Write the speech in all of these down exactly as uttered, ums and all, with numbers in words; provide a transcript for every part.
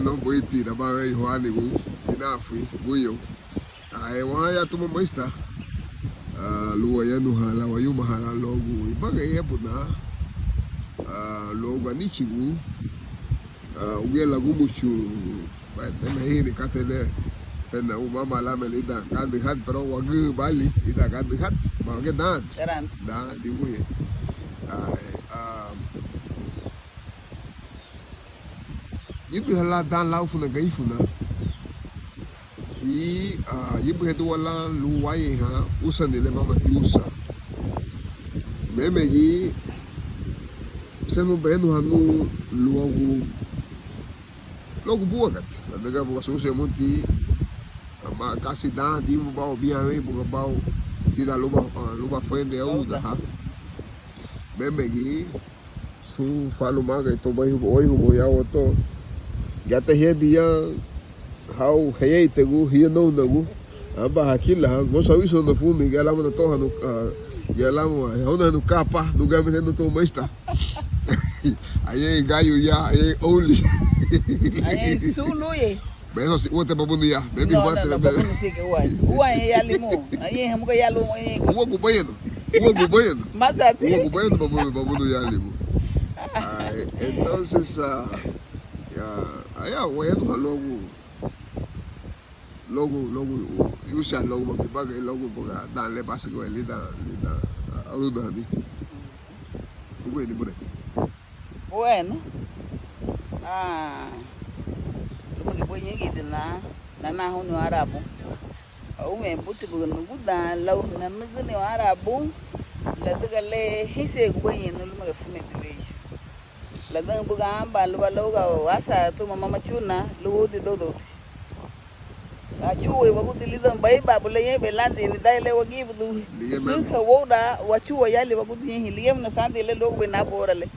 Buiti, nabahüdaña Juanigu, binafi, buyo. Ai, wahaya tuma maista. Ah, lun wayanuha lan, wayumaha lan luagu ibagari abuna. Ah, luagu anichigu. Ah, uguñe lagumuchun. Bai, teme hini katei le. Tena umama lame lidan kadühati, pero wagübalin lidan kadühati. Ma wagía dan. Dan, digu ye. Ai, ah, ñüdüha lan dan lau funa garífuna. I, ah, ñübühadiwa lan lun wáyeihan usani le mámati usa. Mémegi, senu benuhanu luagu, luagu buagati. Ladüga buga susu muti, ama kasi dan dimu bau bian wei buga bau tidan luba, ah, luba fuende audaha. Mémegi, sun falumagei to baihubo, óihubo ya oto. Gata hiñabi ya hau heyeitegu, hiña nounagu. Aba hakilaha, mosu awisu na fumi, gía lama na toha nu, ah, gía lama, hauna nu kapa, nu gami tenu to maista. Añein gayu ya, añein ouli. Añein sulu ye. Beso si uate babunu ya. Bebi no, huate no, no, bebe. Babunu sigue uaña. Uaña ya limu. Añein hamuga ya lumo, añein. Uagu bayano. Uagu bayano. Masati. Uagu bayano babunu, babunu ya limu. Ai, entonces, ah, ya, aya, wayanu ha luagu, luagu, luagu, yusa luagu, babi baga, luagu, baga, dan le basiga, lidan, lidan, ah, aruda hani. Ugu ni bure. Bueno, ah, lúmagiñe buga ñéingiñe na, nanahoun ni árabu. Óunwe buti buga nugudan lau nanügǘniwa árabu, ladüga le hínsiñegubei ñein nun lúmagiñe furumiñeti weyu. Ladüga buga aban luba lauga wasa tuma mama chuna, lun woudin doudouti. Achúei wagudi lidoun baibabu le ñeinbei landi, nidaye le wagíbudun. Ligía meme. Süha woura, wachúa yali wagudi ñeinhin, ligía meme sandi le luagubei nabu oura le.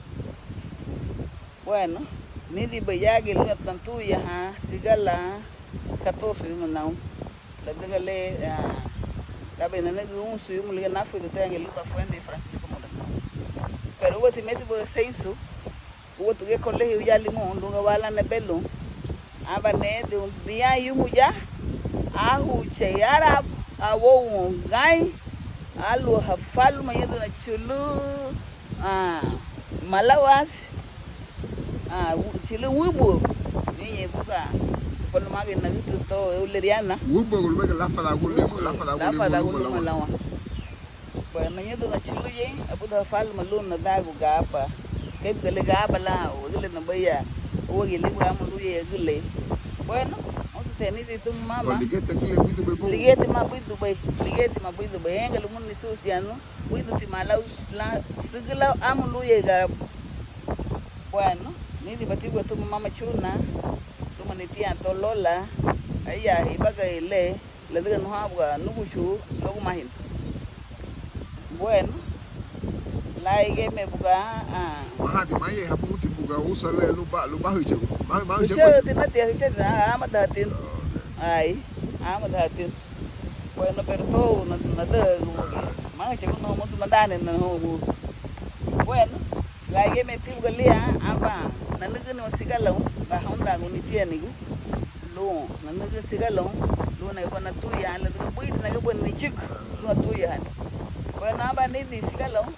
Bueno, nídinbei yagi lun natuyahan, sigala, catorce yuma nau. Ladüga le, ah, tabei nanügün unsu yumu ligía náfuridun tiangiñe luba fuendi Francisco Morazán. Pero úati meti buga seinsu, úatu giñe colegio ya limón, lun gawara lan nebelun. Aba nediun bián yumu ya, áhuchei árabu, awoun gain, áluaha faluma ñǘdüna chülǘ, ah, malawasi, ah, wu-, chülǘ wübüagu. Ñeinñein buga falumagei nagütü to eu leriana. Wübüagu lubéi láfadagun limu, láfadagun limu, láfadagun limu lawan. Bueno, ñǘdüna chülǘ ñein, abudaha faluma lun nadagu gaba. Kei buga le gaba lan wagüle nabaya, úagili buga amu luéi agüle. Bueno, mosu teni di tun mama. Ligíatima buídubei, ligíatima buídubei, ligíatima buídubei. Enga lumúni suusianu, buídutima lau, lan sügǘ lau amu luéi gaba. Bueno, nídinbati buga tuma mama chuna, tuma nitiña to Lola, aya, ibagari le, ladüga nuha buga núguchu luagu mahina. Bueno, laigeme buga, ah. Mahati, mayeiha bumuti buga usa le lun ba-, lun bahüchagu. Ma-, ma-, hüchati, nati, hüchati, ah, amadahatina. Ai, amadahatina. Bueno, pero tou na-, nadagu, mahüchagu, no, mutu madani, no, no. Bueno, laigeme ti buga liña, aba nanügüniwa sigalaun, ba houndagun nitianigu. Lun nanügün sigalaun, lun nagía buga natuya, ladüga buiti nagía buga nichügü, lun natuyahani. Bueno, aba nidin sigalaun,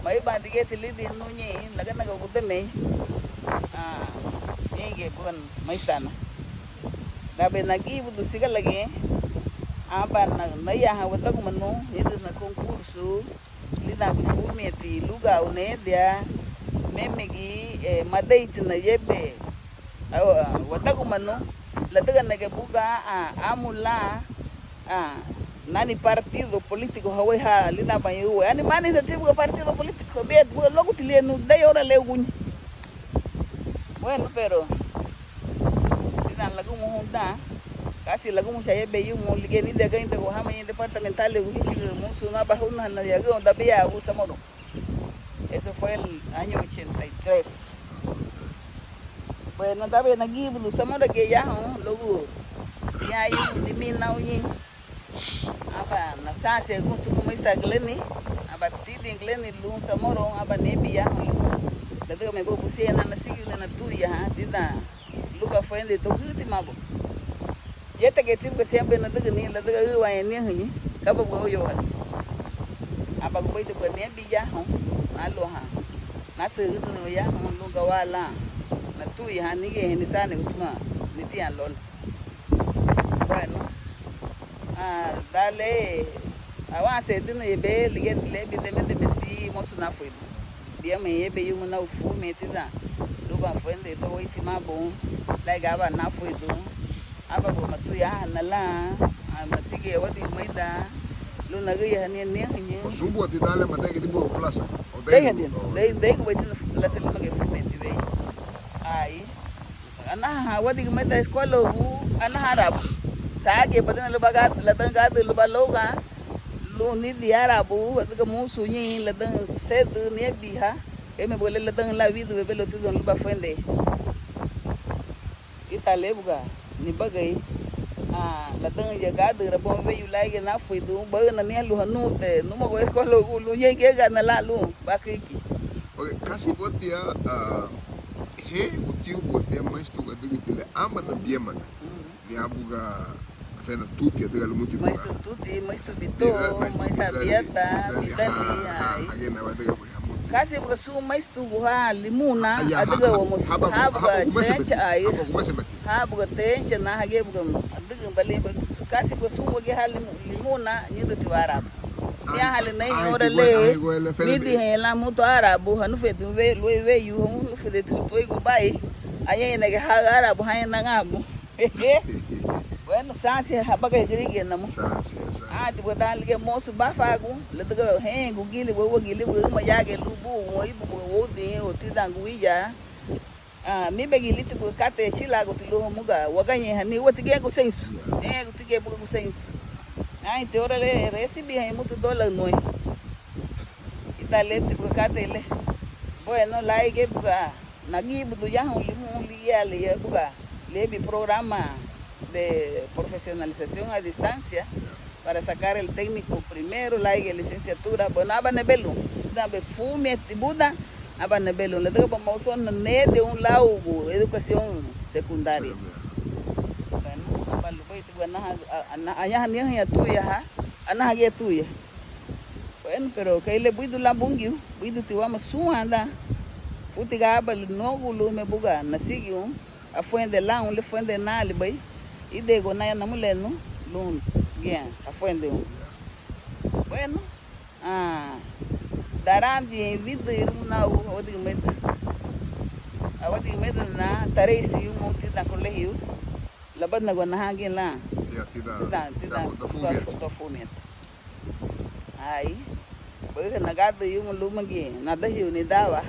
maríbanti giñeti lidin nun ñein, laganagagudeme, ah, ñéingiñe buga maisana. Dabei nagiribudun sigalagiñe, aba na-, nayaahan wadagimanu, ñǘdüna concurso, lidan bifumiñeti lugagu nedia, mémegi, eh, madeitina yebe, ah, wadagimanu, ladüga nege buga, ah, amu lan, ah, nani partido político hawéi ha lidanbaña úa. Ani mani nati buga partido político, biñeti buga luáguti liña nun dei oura le uguñe. Bueno, pero lidan lagumuhóun dan, kasi lagumucha yebe yumu, ligía nidin agañidagua hama ñein departamental le híchigü musu naba hounahana yagüoun dabíagu Samoro. Eso fue el año ochenta y tres. Bueno, dabei nagiribudun Samoro giñe yahoun, luagu ya yumu dimí nau ñein. Aba nasansiragun tuma maisa Glenny, aba tidin Glenny lun Samoro, aba nebi yahoun lun, ladüga mebua busén nan nasigiu nan natuyahan tidan lun bafurendeirun to hǘtimaabu. Yétegiñeti buga siñá bei nadügüni ladüga ǘwaña niáhüñü, kaba buga óuyouhati? Ábagubei ti buga niábin yahoun, náluahan násügürügüdüniwa yahoun lun gawara lan natuyahan, nígeihani saanigu tuma nitiña loli. Bueno, dan le awanserina yebe, ligíati liabin demedemeiti mosu náfuridun. Biama yebe yumu nau furumiñeti dan lun bafurendeirun to wéitimaabun, lárigiñe aban náfuridun, aban buga matuyaahana lan, masigei awadigimeida lun nagüriahani niáhüñü. Deihadi, dei, deigubeiti na lasi lúmagiñe furumiñeti weyu. Ai, anaha wadigimeida skuelagu, anaha áraabu. Sagía badina lubá ladaün gádürü lubá lóugan lun nidin áraabu, adüga murusun ñein ladaün sedü niábiha, kei buga le ladaün lan widü webelu tidoun lun bafurendei. Ítara le buga nibagari, ladaünya gádürü boun weyu lárigiñe náfuridun, baüna niáluha nun te númagua skuelagu lun ñein gíagana lan lun bakiriki. Oke, kasi buga tia, hen gu tiu buga tia maistu gadügüti le ábana biamana. Nia buga fena tuti adüga lumuti buga. Maistu tuti, maistu bito, maistu biata, bidali, ai. Kasi buga sun maistu gu ha limuna adüga wamuti. Ha buga tencha ai. Ha buga tencha na hagía buga adügün bali. Kasi buga sun wagía ha limuna ñüdüti warabu. Niaha le neiha ora le nidihaña lan mutu árabu, hanufudeti luéi weyu, hanufudeti tuéigu bai, añaheinagiñe ha árabu, haña nan ábu. Bueno, sansi habagari gürigia namu. Sansi, sansi. Ati buga dan ligía mosu báfaagun ladüga hénrengu gili, wéiwagili buga üma yagiñe lun bun, wéibuga woudin o tidan guiya. Mibegi liti buga katei achilaaguti lun hamuga wagañeihani, úati giñe guseinsu. Ñein guti giñe buga guseinsu. Anheinti ora le resibihaña mutu dólaru nuéi. Ida leti buga katei le. Bueno, lárigiñe buga nagiribudun yahoun limún ligíali ya buga liabin programa de profesionalización a distancia para sacar el técnico primero, lárigiñe licenciatura. Bueno, aba nebelun, tidan bei furumiñeti budan, aba nebelun ladüga ba mosu nediun laugu educación secundaria. Bueno, aba lubeiti buga anaha, añaha niahaña tuyaha, anaha giñe tuya. Bueno, pero kei le buidu lan Bungiu, buiduti wama súnwandan. Futiga aban nogu lunme buga nasigirun afurendei lan, le furendei naalibei, íderagua naya namulenu lun giñe afurendeirun. Bueno, darandi widü irumu nau awadigimeida, awadigimeida na tareisi yumoun tidan kolehiu, labadinagua nahagiñe lan tidan, tidan to afurumiñeti. Ai, baüha nagadürü yumu lúmagiñe nadahiu nidawa.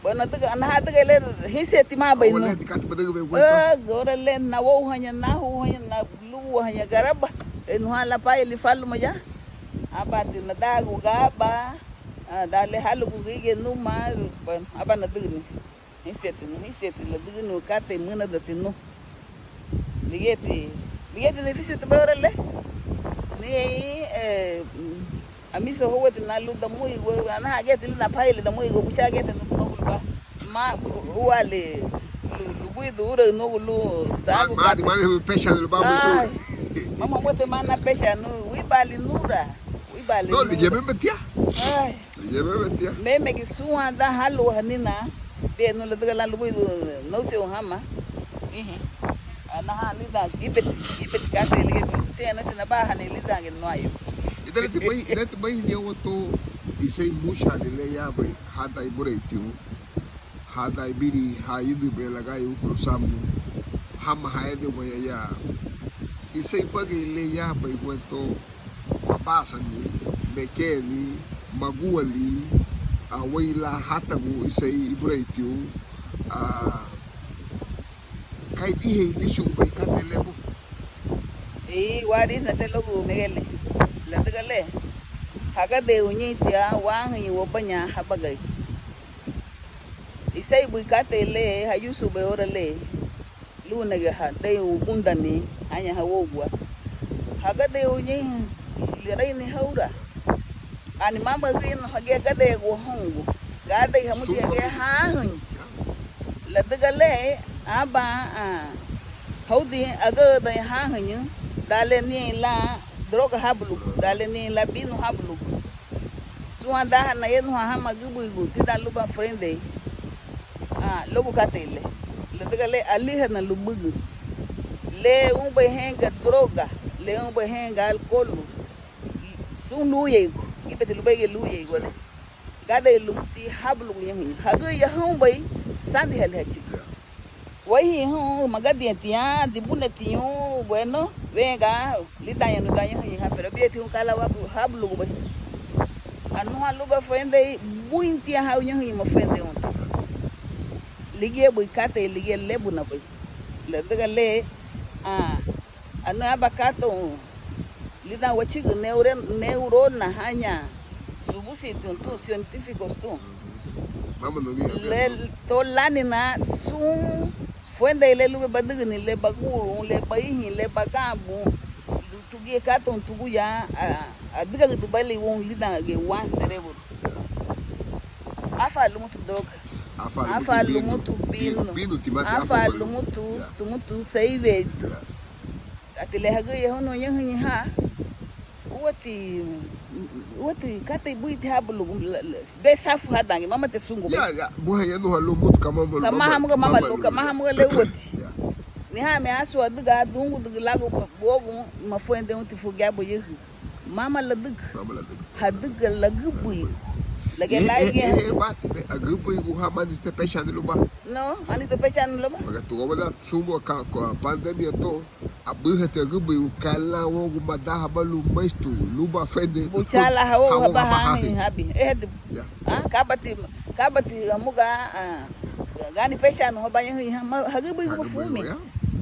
Bueno, adüga, naha adüga le hínsiñetimabei nun. Ora le nawouhaña, náhuahaña, nalúguahaña garaba, kei nuha lan payali fáluma ya. Ábati nadaagun gaba, dan le hálugun gürigia numa. Bueno, aba nadügüni. Hínsiñeti nun, hínsiñeti ladügüni katei mǘnadati nun. Ligíati, ligíati nifisu tubei ora le. Ni, eh, mm, amisahóuati nan lun damurigua, anaha giñeti lidan payali damurigua, buchá giñeti nugu lubá. Ma, úaali, lu, lubuidun uraü nugu lun, sagu. Madi, madi, pechani lubá. Mama, muati mana pechani nun, wíbaali nura, wíbaali nura. No, ligía meme tia. Ai. Meme gi súnwandan háluahanina, biña nun ladüga lan lubuidun nóuserun hama. Anaha lidan gíbeti, gíbeti katei ligía, siñati nabahani lídangiñe nuayu. Ida leti bei, leti bei niña to iseri múchaali le yabei hadan ibureintiñu, hadan ibiri ha ídubei lagayuhuru samu, hama ha édeumaña ya, iseri bagei le yabei guentó, mabasani, mekeni, maguali, a, wéyu lan hátagun iseri ibureintiñu, a, ka idiheri níchugubei katei le bun. I, wari nate luagu megele, ladüga le, hagadeiruñein tia wáhüñü wabaña habagari. Iseri buri katei le hayusubei ora le, lúnagiñe hadeirun ugundani, haña hawougua. Hagadeiruñein lareini haura. Ani mama gürigia hagía gádeiragua houngua, gádei hamuti hagía háhüñü. Ladüga le, Aban, ah, houdin agüdaña hañañü dan le nihein lan droga hábulugu, dan le nihein lan binu hábulugu. Súnwandan ha nayanuhan hama agübürigu tidan luban furendei, ah, luagu katei le, ladüga le alihana lubügü. Le unbei heinga droga, le unbei heinga alukolu, sun luwuyerigu, gíbeti lubéi giñe luwuyerigu le. Gádei lumuti hábulugu ñahuñu. Hagüriahounbei, sandihali hachügü. Warihin hun magadiñetiña, dibunetiñu, bueno, venga, lídaañanu dan ñahuñu ha, pero abiyeti hun ka lan hábulugubei. Anuha luban furendei, buintiña hau ñahuñu mafurendei woun. Ligía buri katei, ligía lébunabei. Ladüga le, ah, anügüba aban katei lidan wachügü neure-, neurona haña, subusiti tun, científicos tun. Le to lánina sun furendei le lubéi badügüni, le bagurun, le barihin, le baganbun, tuguya katei tuguya, a, adügagüdübalin woun lidan giñe wan cerebro. Afa lumutu droga, afa lumutu binu, afa lumutu, tumutu seiweti. Ati le hagüriahóuniwa ñahuñu ha, úati, úati katei buiti hábulugu, besafu hadangiñe, mámati sungubei. Ya, ya, buha yanuha lumutu kamá hamuga, mama lun, kamá hamuga le úati. Nihame asu adüga dungudügü lagu buogun mafurendei unti fugiabu yahü. Mama ladüga. Mama ladüga. Hadüga lagübürigu. Lagía, eh, eh, eh, bati, be, agübürigu ha, mani te pechani luba. No, mani te pechani luba. Maga tu gobela sungua ka, ka pandemia to, abühati agübürigu ka lan wogu madaha balu maistu luba fende. Buchala hawo haba hahin habi. Eh, hadi. Ya. Ah, kabati, kabati hamuga, ah, gani pechanu haba ñahuñu ha, ma, hagübürigu bafumi.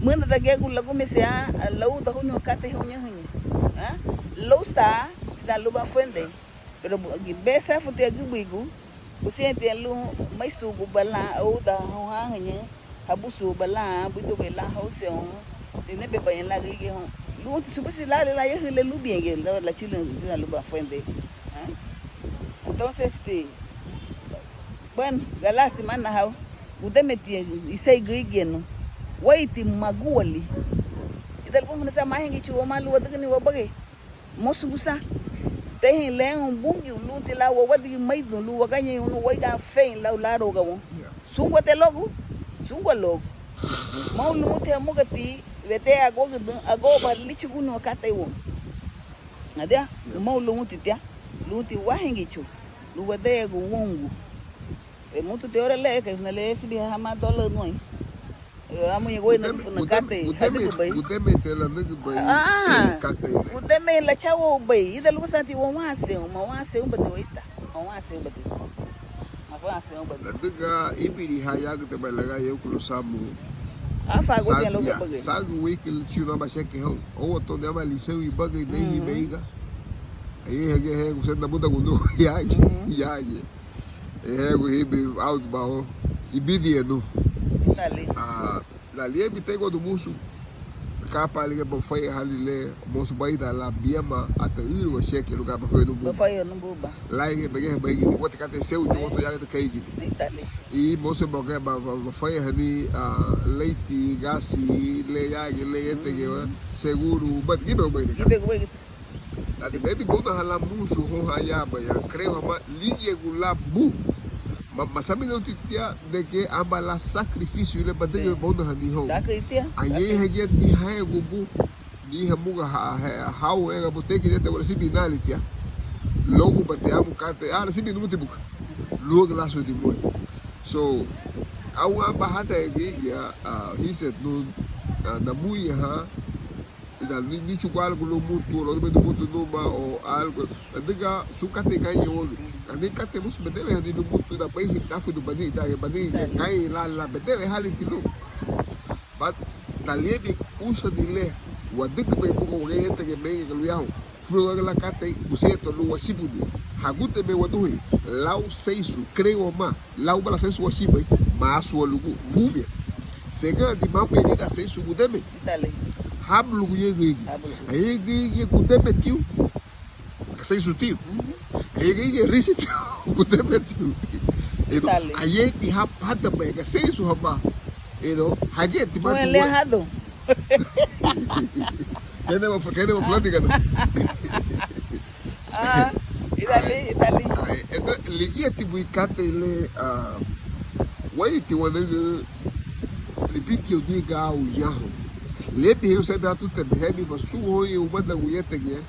Münada giñe gu lagumeseha, ah, laudahóuniwa katei houn ñahuñu. Ah, lousta, lidan luban furendei. Pero bu, gi, besafuti agübürigu, busentiña lun maistuguba lan, auda houn hañañü, habusuba lan, buidubei lan houserun, linebebaña lan gürigia houn. Lunti subusi lan, lan yahü le lubiñegiñe, la, lachülürün lidan luban furendei. Ah? Entonces, este, bueno, galasimana hau, gudemetiña iseri gürigia nun, wéiriti magúali. Ida lubuin funa san máheingichu wamá lun wadügüni wabagari. Mosu busan. Tehein lererun Bungiu lunti lan wawadigimariduña lun wagañeirun nun wéigan fein lau larogawoun. Ya. Súnguati luagu, súngua luagu. Mosu lumuti hamugati, wetén aguagüdün, aguaguba líchuguniwa katei woun. Adia, ya, mosu lumuti tia, lumuti wáheingichu, lun wederegun woungua. Mutu ti ora le, kei funa le, sibiha hama dólaru nuéi. Amuñeguei na funa katei, gudeme, hadügübei. Gudeme te lanügübei, ah, katei le. Gudeme lachawoubei, ida lugusanti wawanserun, mawanserunbati weita, mawanserunbati. Mawanserunbati. Ladüga íbiri ha yagüta bai laga yeuku lusamu. Afa gutia lugu bagei. Sagü wiki lichiu naba seke hau. Owa to naba liseu ibagei nei hibeiga. Aye hege hegu senda muda gunu yaye, yaye. Ehegu hibi audu baho, ibidiñe nu. Dale. Ah, la liabin teguadu musu. Kapa liga bafai hali le, mosu baida la biama, ata ürüwa sheke luga bafai nu buba. Bafai nu buba. Lai ge bege bege ni wati kate seu ti woto yaga te kaigi. Dale. I mosu bage ba, ba, bafai hani, ah, leiti, gasi, le yagi, le yetege, seguru, bat gibe ubaide. Gibe ubaide. Ati bebi bonaha lan musu hoha yaba ya, creo hama ligiegu lan bu. Ma, masaminarun ti tia de que aba lan sacrificio le badügübe bonahani hou. Añein hagía ni hayagu bu, ni hamuga ha, ha, hau ega bu teki nete wala sibi nali tia. Logu bate amu kate, ah, sibi numuti buka. Luagu lasu di mue. So, au aba hata egi ya, ah, hiset nun, ah, namuya ha, Ida, ni, nichugu algo lumutu, o lumutu numa, o algo. Ladüga sun katei gañein wagüti. Ani katei musu bedewehani lumutu, ida, beihin tafudu bani, ida, bani gañein lan, lan bedewehali ti lun. But, taliebin usani le, wadügübei buga wagei hete ge menge galu yahun. Furugaga lan katei, busento lun wasibuni. Haguteme waduheñu, lau seisu, creo ma. Lau ba la seisu wasibei, masu walugu, hubia. Segandi mabei lidan seisu gudeme. Dale. Hablugu ye gürigia. Hablugu. Aye gürigia gudeme tiu. Ka seisu tiu. Aye gürigia risi tiu. Gudeme tiu. Dale. Aye ti hap-, hata bai, ka seisu haba. Ido, hagíati bati le hado. Kede wa, kede wa fulatigana. Ah, idali, idali. Entonces ligíati bui katei le, ah, wéiriti wanügü libidiñu niga au yahoun. Liabin heu sedü atute behemi ba sun houn umadagu yétegiñe.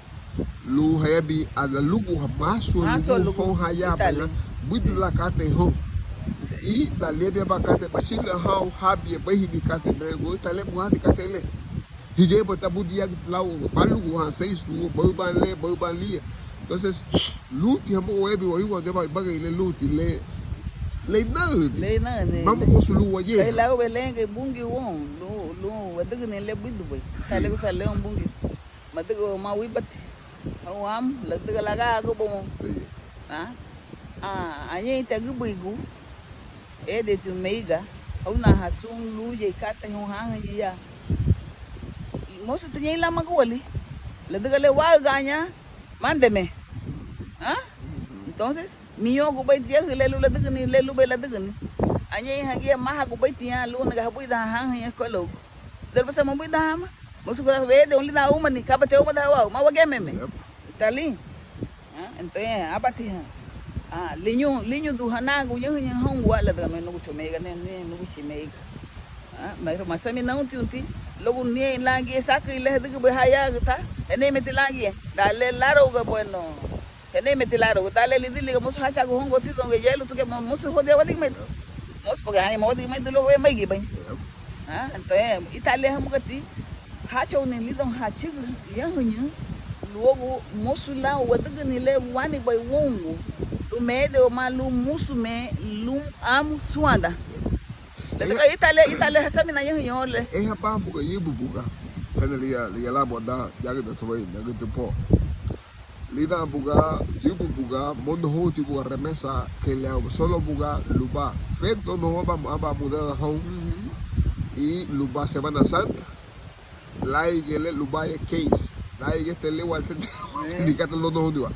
Lun hayabin ana lugu ha, másualugu houn hayabaña buidu lan katei houn. Ítara liabin aban katei bachülüra houn, hábiñe barihini katei megu, ítara le buhadi katei le. Higéba ta budi yagütü lau báluguhan seisu, bauban le, bauban liña. Entonces lunti hamuga wayabin wayuwadi aban ibagari le lunti le, le inaüni. Le inaüni. Mama mosu lun wayeiha. Kei laubei lengei Bungiu woun, lun, lun wadügüni le buidubei. Ka le gusa leun Bungiu. Madüga wamá wíbati houn amu, ladüga lagaaguba woun. Ah, añeinti agübürigu, édeti meiga, óunaha sun luwuyeri katei houn hánhañü ya. Mosu tiñein lan magúali, ladüga le wáügaña, mándeme. Ah? Entonces, niñogubeitiña le lun ladügüni, le lunbei ladügüni. Añeinti hagía máhagubeitiña lun nege habuidahan hánhañü kuelou. Delu basa mabuidahan hama. Mosu gua wédin lidan umani, kabati umada hawau, ma wagememe. Yep. Talin. Ah, entonces, abatiha. Ah, liñu, liñudu hanagu ñühüñü houngua ladüga me núguchu meiga, ne, ne núguchi meiga. Ah, ma, masaminaruntiñuti luagu ñein lan giñe saküri le hadügübei hayagüta, heneimeti lan giñe. Dan le lárouga, bueno, heneimeti lárouga, dan le lidiliga mosu háchagun houngua tidoun giñe yelu tuge, mosu hodia wadigimeidu. Mosu porque aña mawadigimeidu luagu wemeigi bei. Ah, entonces ítara le hamugati háchouni lidoun hachügü ñühüñü luagu mosu lan wadügüni le wánibei woungua lun mede wamá lun musume lun amu súnwandan. Ladüga ítara le, ítara le hasaminan ñühüñü le. Eha ba buga yibu buga. Kena liña, liña labo dan yagüda tubei nagütü po. Lidan buga, yibu buga, mono hounti buga remesa kei le au solo buga lubá feto no aban, aban mudada houn. I lubá Semana Santa. Lárigiñe le lubáye keisi. Lárigiñe te le wal te ni kata lo no houndiwa.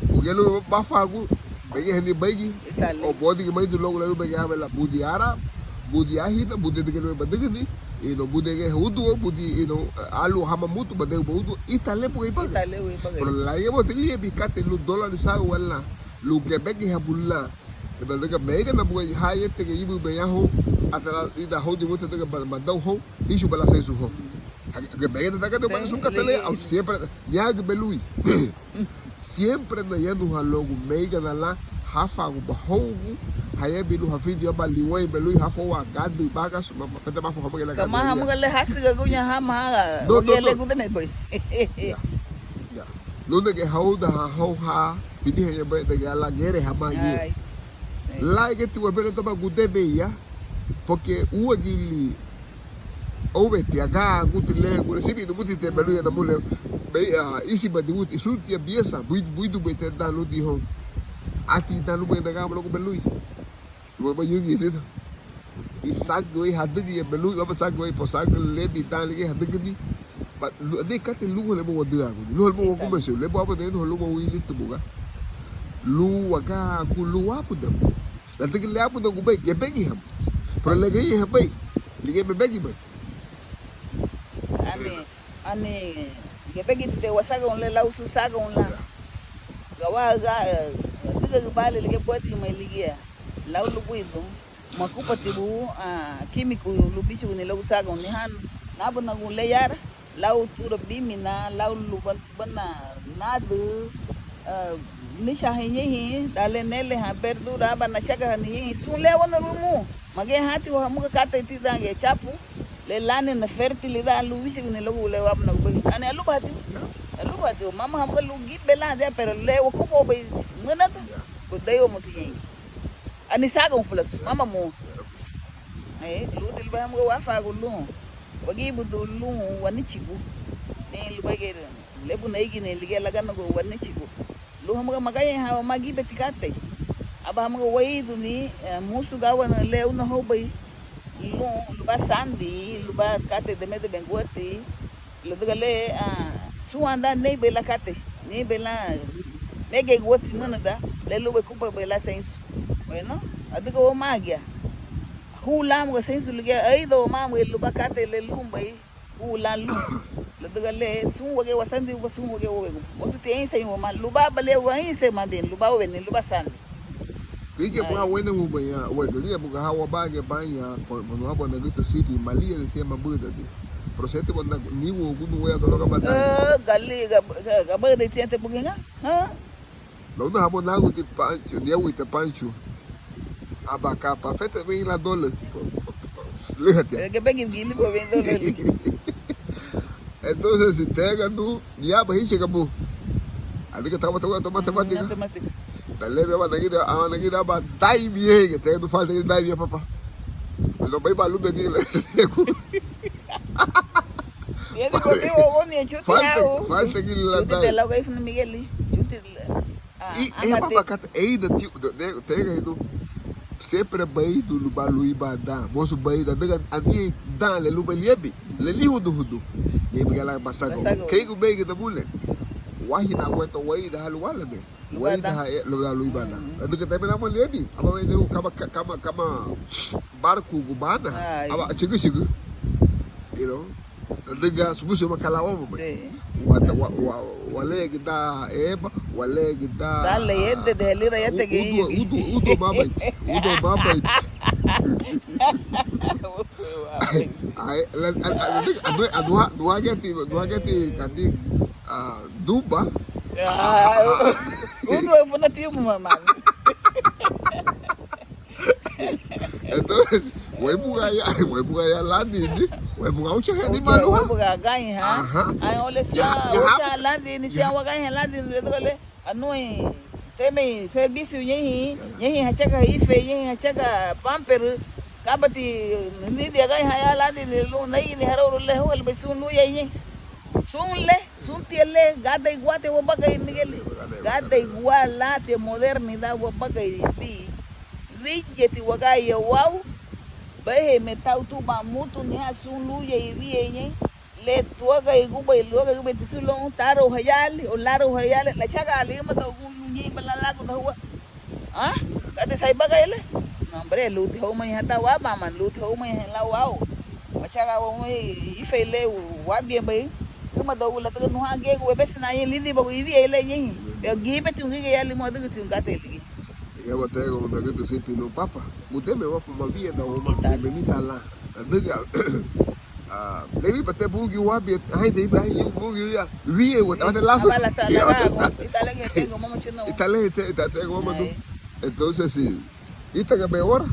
Buga lubá báfaagun, begiahani beigi. O bodigimeidu luagu le lubá giñe abela budi ara, budi ahina, budi adüga lubá badügüni. Ino budi giñe údua, budi ino alu hama mutu badüga údua. Ítara le buga ibagari. Pero lárigiñe buga te liabin katei lun dolarizarua lan, lun gebegihabu lan. Ladüga meigana buga ha yétege yibübei ya houn, ata lidan houdin mutu adüga badau houn, híchuba lan seisu houn. Ge, ge meigana dagade bani sun katei le, au siempre, ñaügübe luéi. Siempre nayanuha luagu meigana lan háfaaguba hóungua, hayabin lun hafidiña aban liweibe luéi, hafoua gádürü bagasu, ma, ma, fete bafu hamuga le gádürü. Kama hamuga le hásügüña hama, no, no, no. Gudemebei. Ya, ya. Lun nege haúdaha houn ha bidihaña bei dagía lan gere hamá giñe. Lárigiñeti webelun taba gudemei ya, porque úagili óunweti agaaguti le gure, sibi numutiti beluya namu le, bei, ah, ísibadiwuti, suntiña biasa, bui, buidubei te dan ludin houn. Ati dan lubei nagama luagu beluya. Lubá bayugi tido. Isagü wei hadügüña beluya, aba sagü wei, po sagü lebi dan ligía hadügüni. Ba, lu, ani katei lun ha lubá wadügaguni, lun ha lubá wagumeserun, le bu aban nayanuha lun wawilitu buga. Lun wagaagun lun wábunagua. Ladüga le ábunagubei, gebegihabu. Pero le geihabei, ligía bebegibaña. Ani, ani gebegiti wasagaun le lau sun sagaun lan. Ya. Gawaraga, eh, adügagübalin ligía buadigimari ligía lau lubuidun. Makupatibu, ah, kímiku lun bíchuguni luagu sagaun. Anihán nábunagun le yara, lau tura bímina, lau lubana nadü, ah, níchaha iñein, dan le nélehan, verdura, aba nachagahani iñein, sun le awanarun mún. Mageiha hati hamuga katei tidan giñe chapu, le lánina fertilidad lun wíchuguni luagu le wábunagubei. Ani alubahatibu, alubahatibu, mama hamuga lun gibe lan dia, pero le wakufuabei münada, gudei wamuti ñein. Ani sagaun fulasu, mama mu. Eh, lunti lubéi hamuga wáfaagun lun wagiribudun lun wanichigu. Ni lubéi ge, lebunagini ligía laganagua wanichigu. Lun hamuga mageiha wamá gibeti katei. Aba hamuga weiriguni, eh, musu gawana le óunahoubei lun, lubá sandi, lubá katei demedemeguati. Ladüga le, ah, súnwandan ñeinbei lan katei, ñeinbei lan mégeiguati münada, le lubéi kubabei lan seinsu. Bueno, adüga wamá giñe. Hu láamuga seinsu ligía, aidawamá lubá katei le lunbei, hu lan lun. Ladüga le sun wagía wasandiraguba, sun wagía wóuweguba. Mosu ti ínsiñe wamá, lubá aba le waínsiñe, más bien lubá óunweni, lubá sandi. Gürigia buga wéinamubaña, gürigia buga ha wabagiebaña, buga nagütü sibi, malía le tia mabürüdadi. Pero seti buga niwügünu wéya dologa bada. Gali, gabürüdadi tia te buga. Lóuna hamuga náguti Pancho, niáguita Pancho. Aba ka pa fete bin la dole. Lihate. Entonces, si tega nu, niaba hiche gabu. Adika tama tama tama tama tika. Talebe aba nagida, aba nagida aba dai bien, que tega nu falta que dai bien, papá. Lo bai ba lube gila. Falta, falta que la dai. Chuti de la Miguel. I ema bakata eida tiu, tega idu. Siempre beidu lubá luiba dan, mosu beidu dan, ani dan le lubá liabin, le lihuduhudu. Ñein bugía la basagua. Kei gu beigi da bule. Wahina gueto weida halu wala me. Weida ha e lubá luiba dan. Adüga también ama liabin. Ama weida kama kama kama barco gubana. Ama chigi chigi. You know. Ladüga subuse ma kala wama mai. Wa wa wa wale gida eba, wale gida. Sale yede de lira yete gi. Udu udu udu mama iti. Udu mama iti. Ai la anu anu anu geti anu geti kati duba. Udu funa timu mama. Entonces, wéibuga ya, wéibuga ya landini, wéibuga ucha heni maluha. Wéibuga gaña. Aha. Ai ole sia ucha landini, sia wagaña landini le dole. Anui teme servicio ñehi, ñehi hachaga ife, ñehi hachaga pamper. Kabati nidi agaña ya landini lu naigini harauru le hau le sun luya ñehi. Sun le, sun tia le, gadaiguati wabagari Miguel. Gadaiguati modernidad wabagari bi. Wíyeti wagaya wau. Beihei me tau tuba mutu niha sun luya iwiñei. Le tuaga igubei luaga igubei tisu lon taro hayali o laro hayali la chaga ali ma do gu ñi bala lagu da hua. Ah, kati sai baga ele. No hombre, luti hau mai hata waba man luti hau mai hela wau. Machaga wau mai ifei le wabia bai. Kuma do gula taga nuha gegu webesi na yin lidi bagu ibi ele yin. Yo gibi ti ungi ya limo adugu ti ungate ligi. Ya batego na gitu sipi no papa. Mudeme wapa mabia da wama. Mimi tala. Aduga. Ah, le wiba te Bungiu wabia, ai, te iba, ai, Bungiu ya, wie, wata, wata laso. Aba la sa, la ga, ita le que tengo, mama chuno. Ita le te, ita tengo, mama du. Entonces, sí. Ita ga be ora.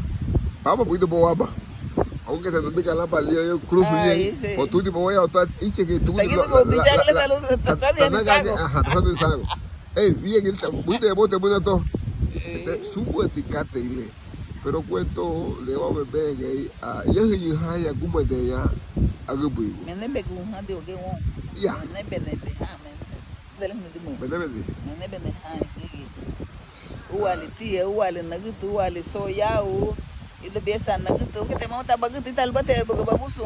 Baba buido bo waba. Aunque te diga la ba lio yo cruz ye. O tu di bo ya, o ta iche que tu la la la. Ajá, ta sa de sago. Ei, wie que ta buido bo te buido to. Este subu eticate ile. Pero kueto le wau bebegei, ah, yahüyühaña gumade ya agübüigu. Menebegu hadi wage won. Ya. Menebe nebe ha menebe. Dale me dimu. Menebe di. Menebe ne ha gigi. Uwali tia, uwali nagutu, uwali soyau. Ida biesa nagutu, ukite mama ta bagutu ital bate bagusu.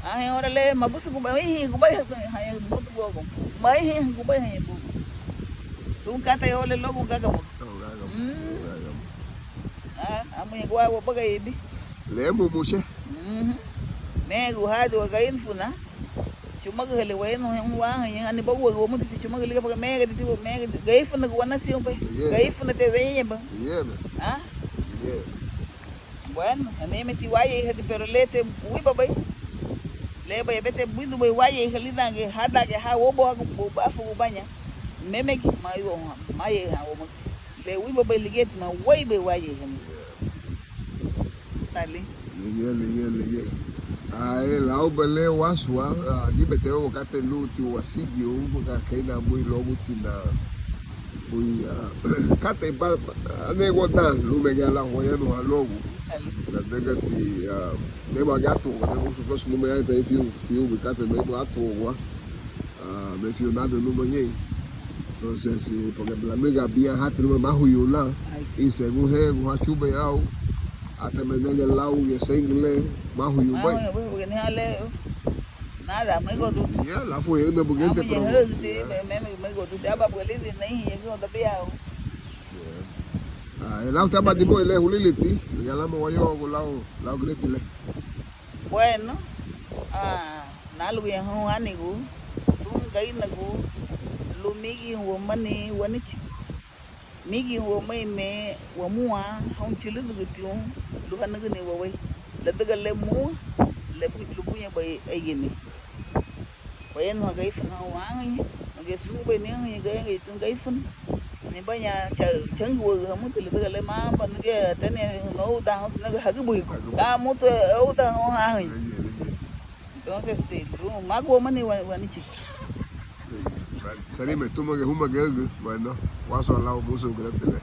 Ahe ora le mabusu gubai hi gubai ha ha butu gogo. Bai hi gubai ha butu. Sun kata yo le logo gaga butu. Logo gaga butu. Ah, amu yagua wabaga ibi. Le mu muxe. Mhm. Megu hadi wagain funa. Chumagühali wayanu hen waha yan ani bagu wamuti chumagühali gapaga mega diti mega gai funa guana siun bai. Gai funa te weñe ba. Ah. Bueno, anemeti wayei hadi pero lete wiba bai. Le bai bete buidu bai wayei halidange hadage ha wobo agu bafu gubaña. Memegi mayu ha mayei ha wobo. Le wiba bai ligeti ma wai bai wayei hali. Tali. Ligía, ligía, ligía. Ai, lau bele wasua, ah, gibete o kate luti wasigi o uba ka keina bui logu tina. Bui, ah, kate ba, ane go dan, lume ga la hoya no halogu. Ladüga ti, ah, neba gatu, kate musu kosu lume ga te fiu, fiu bui kate neba atu wa. Ah, me fiu nada lume ga. Entonces, sí, porque la me gabia hati lume mahu yula. Y según he, guha chube au. Ata menege lau ya sengile mahu yubei. Mahu yubei, porque ni hale nada, mego du. Ya, la fue una bugente, pero. Mego du, ya ba buelidi nei ya go da biau. Lau te aban dimurei le huliliti, ligía lama wayawagu lau, lau gürigia le. Bueno, náluguña houn ánigu, sun Garinagu, lun mígirun wamani wanichigu, mígirun waméime wamúa houn chülüdügütiñu lun hanügüni wawéi ladüga le múa le lubúñebei éigini. Wayanuha Garífuna houn ánhaña, nugía sunbei ni ánhaña gayaraati Garífuna, nibaña changüwagü hamuti ladüga le mama nugía tene noudahun sunagü hagübürigu, dan mutu oudaha houn ánhaña. Entonces, este, lun mágu wamani wanichigu. Seremein túmagiñe húmagiñe, bueno, wásuha lau musu gürigia le.